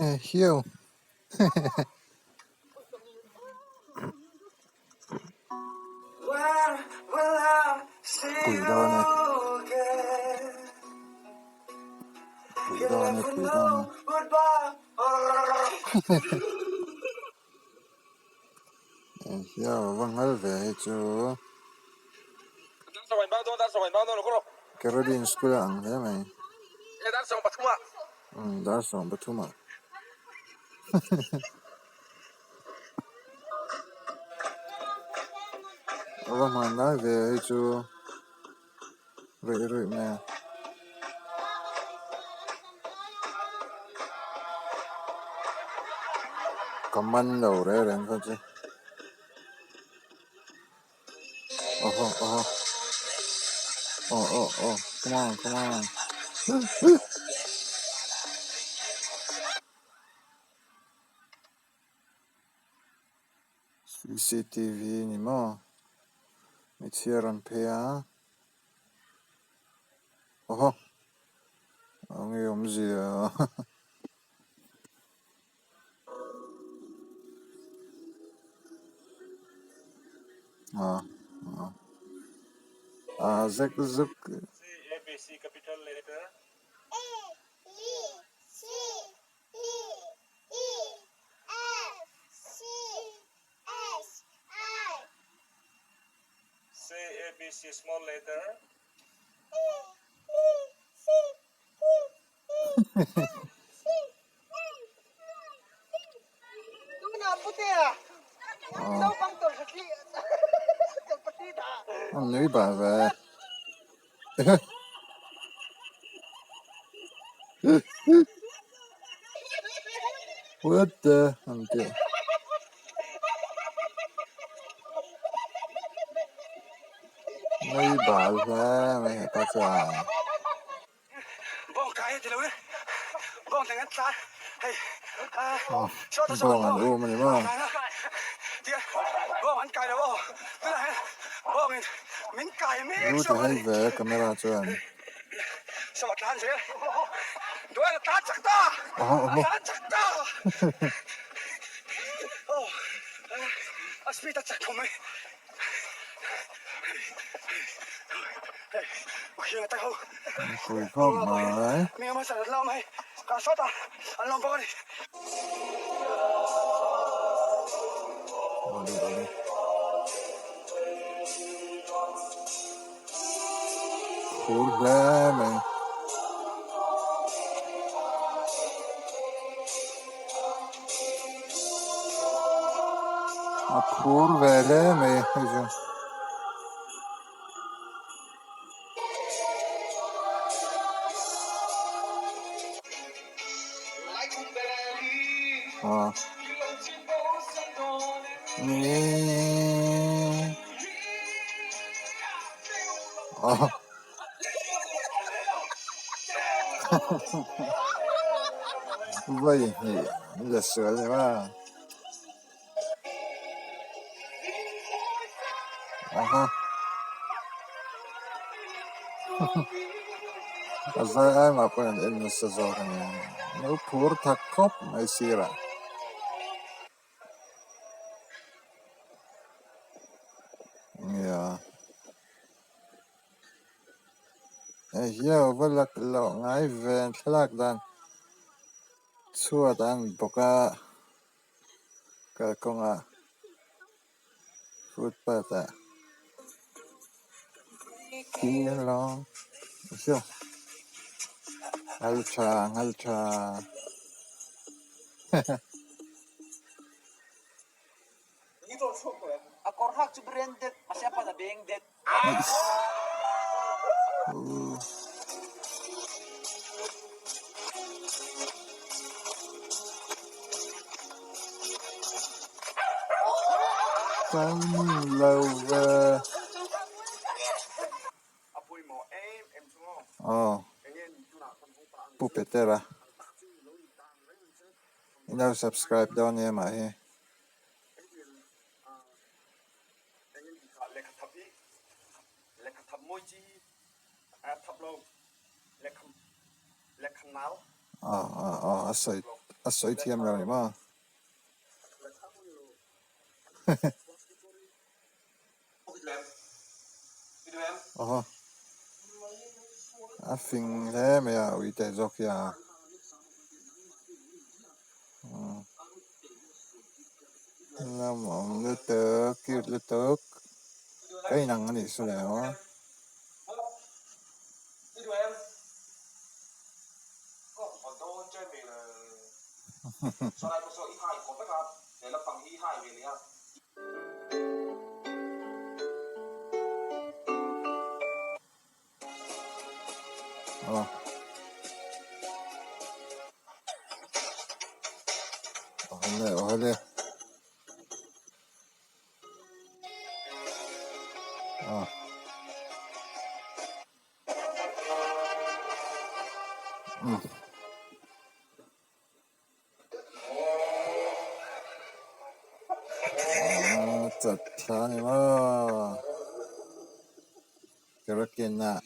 Eh hiu. Pui dawn e. Pui dawn e pui dawn e. Eh hiau va ngal ve hei chu. Caroline school a ang hle mai. Umm dar 13 ah. A va hman lai ve hei chu ruih ruih mai a. Ka man lo reng reng kha chu. Aw aw aw aw aw come on come on. Cctv ni maw hmeichhia rawn phei a aw haw eng nge awmzia ah ah ah zek zuk. An nui bah ve. What the an tih. Nui bal hle mai hepa chuan. Bawng an um a ni maw? Lu ti hai ve camera chuan. Pui khawp mai. Phur hle mai. A phur ve hle mai hei chu. Aw. Aw. Vawi hnih la sual ni ma. Aha. A zai ai mah pawhin an en nasa zawk a nia. Lo phur thak khawp mai sirah. Nia. Hei hiau va lak loh ngai ve an thlalak dan chhuat an bawk a kalkawngah footpath ah ngal tha ngal tha hehe. Timing lo ve. Aw Pu Petera in lo subscribe dawn nia mah hi. Aw aw aw a sawi a sawi thiam lo ni maw. Aw a fing hle mai a uite zawk hi a. Lamawm lutuk cute lutuk ka inang a nih chu le aw. Aw. Awle awle. Aw. Umm. Aw chat thla a ni maw? Karakin ah.